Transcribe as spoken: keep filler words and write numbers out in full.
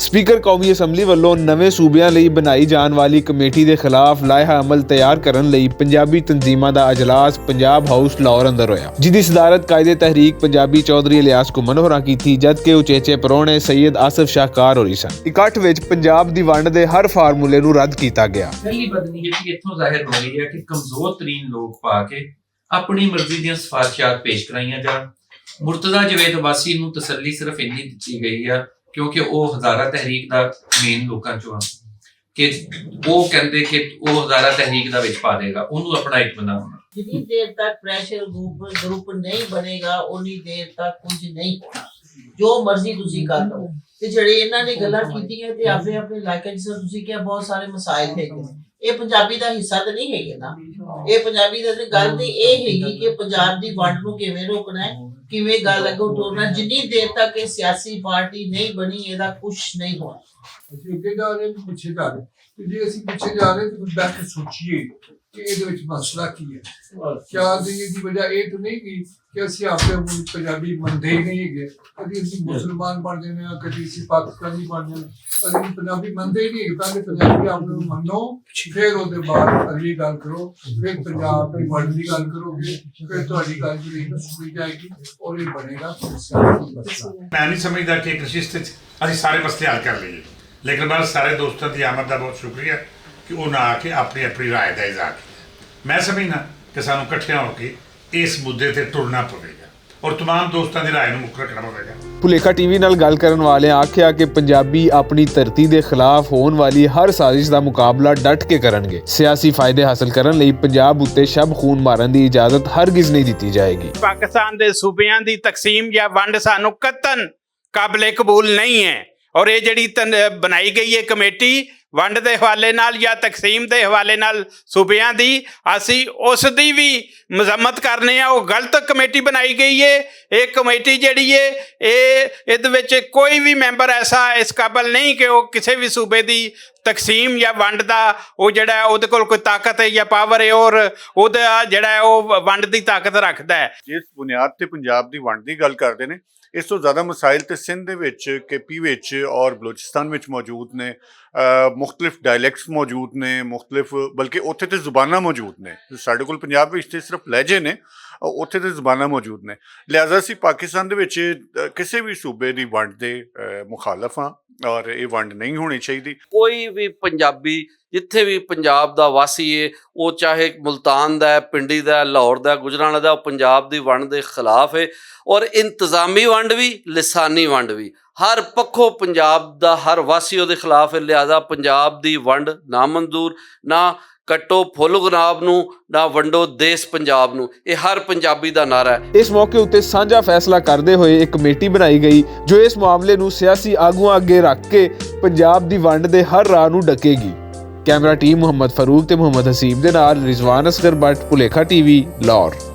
سپیکر قومی اسمبلی ولوں نویں صوبیاں لئی بنائی جان والی کمیٹی دے خلاف لائحہ عمل تیار کرن لئی پنجابی تنظیماں دا اجلاس پنجاب ہاؤس لاہور اندر ہویا، جس دی صدارت قائد تحریک پنجابی چوہدری الیاس گھمن ہوراں کیتی، جد کہ اچیچے پرونے سید آصف شاہ کار ہوری سن۔ اکٹھ وچ پنجاب دی ونڈ دے ہر فارمولے نوں رد کیتا گیا۔ پہلی بدنیتی اتھوں ظاہر ہو رہی ہے کہ کمزور ترین لوگ پا کے اپنی مرضی دیاں سفارشات پیش کرائیاں جان۔ مرتضی جاوید عباسی نوں تسلی صرف انی دتی گئی ہے، کیونکہ وہ ہزارہ تحریک دا مین لوکاں چوں آ کہ وہ کہندے کہ وہ ہزارہ تحریک دا وچ پا دے گا، انہوں اپنا ایک بندہ ہونا۔ جنی دیر تک پریشر گروپ گروپ نہیں بنے گا، اونی دیر تک کچھ نہیں ہونا۔ جو مرضی تسی کر لو۔ تے جڑے انہاں نے گلاں کیتیاں تے اپنے اپنے علاقے جس طرح تسی کہیا بہت سارے مسائل تھے۔ اے پنجابی دا حصہ تے نہیں ہے نا۔ اے پنجابی دا تے گل تے اے ہے کہ پنجاب دی ونڈ نوں کیویں روکنا ہے، کیویں گل اگوں ٹورنا ہے۔ جنی دیر تک اے سیاسی پارٹی نہیں بنی، اے دا کچھ نہیں ہونا۔ اسی اگے جا رہے ہیں، پچھے جا رہے ہیں۔ تے جے اسی پچھے جا رہے ہیں، تے کچھ بیٹھ کے سوچیے کہ اے دے وچ مسئلہ کی ہے؟ کیا دی وجہ اے تو نہیں گئی کہ اسی آپ کو پنجابی مندے ہی نہیں گئے؟ کدی اسی مسلمان بن جانے ہیں، کدی اسی پاکستانی بن جانے ہیں، کدی پنجابی مندے ہی نہیں گئے۔ پہلے پنجابی آپ کو منو، پھر اس دے بعد اگلی گل کرو، پھر پنجاب کی ورلڈ کی گل کرو گے، پھر تہاڈی گل جڑی ہے نا سنی جائے گی اور یہ بنے گا سیاسی مسئلہ۔ میں نہیں سمجھدا کہ ایک نشست وچ اسی سارے مسئلے حل کر لئیے، لیکن بس سارے دوستاں دی آمد دا بہت شکریہ کہ انہاں آ کے اپنی اپنی رائے دا اظہار کیتا۔ میں سمجھنا کہ سانوں اکٹھیاں ہو کے اس مدعے تے ٹرنا پوے گا اور تمام دوستاں دی رائے نوں مکھ رکھنا پوے گا۔ پھلیکا ٹی وی نال گل کرن والے آکھیا کہ پنجابی اپنی دھرتی دے خلاف ہون والی ہر سازش دا مقابلہ ڈٹ کے کرن گے، سیاسی فائدے حاصل کرن لئی پنجاب اتے شب خون مارن دی اجازت ہرگز نہیں دتی جائے گی۔ پاکستان دے صوبیاں دی تقسیم یا ونڈ سانوں قطعاً قابل قبول نہیں ہے۔ اور یہ جڑی تن بنائی گئی ہے کمیٹی ونڈ دے حوالے نال یا تقسیم دے حوالے نال صوبیاں دی، اسی اس دی بھی مذمت کرنے آ۔ وہ غلط کمیٹی بنائی گئی ہے۔ یہ کمیٹی جڑی ہے، یہ اس وچ کوئی بھی ممبر ایسا اس قابل نہیں کہ وہ کسی بھی صوبے دی تقسیم یا ونڈ دا، وہ جڑا ہے، وہ کول کوئی طاقت ہے یا پاور ہے اور وہ جڑا ہے وہ ونڈ دی طاقت رکھدا ہے۔ جس بنیاد تے پنجاب دی ونڈ دی گل کردے نے، اس توں زیادہ مسائل تے سندھ دے وچ، کے پی وچ اور بلوچستان وچ موجود نے۔ مختلف ڈائلیکٹس موجود نے، مختلف، بلکہ اوتھے تے زباناں موجود نے۔ ساڈے کول پنجاب وچ تے صرف لہجے نے، اوتھے تے زباناں موجود نے۔ لہذا اسی پاکستان دے وچ کسے وی صوبے دی ونڈ دے مخالف ہاں اور ایہہ ونڈ نہیں ہونی چاہیدی۔ کوئی وی پنجابی جتھے وی پنجاب دا واسی اے، او چاہے ملتان دا اے، پنڈی دا اے، لاہور دا اے، گجرانوالہ دا اے، او پنجاب دی ونڈ دے خلاف اے۔ اور انتظامی ونڈ وی، لسانی ونڈ وی، ہر پکھوں پنجاب دا ہر واسی او دے خلاف اے۔ لہذا پنجاب دی ونڈ نامنظور، نہ کٹو پھول گناب نوں، نہ ونڈو دیس پنجاب نوں۔ اے ہر پنجابی دا نعرہ اے۔ اس موقع اتے سانجھا فیصلہ کردے ہوئے ایک کمیٹی بنائی گئی، جو اس معاملے نوں سیاسی آگواں اگے رکھ کے پنجاب دی ونڈ دے ہر راہ نوں ڈکے گی۔ کیمرہ ٹیم محمد فاروق تے محمد حسیب دے نال رضوان اصغر بٹ، پلیکھا ٹی وی، لاہور۔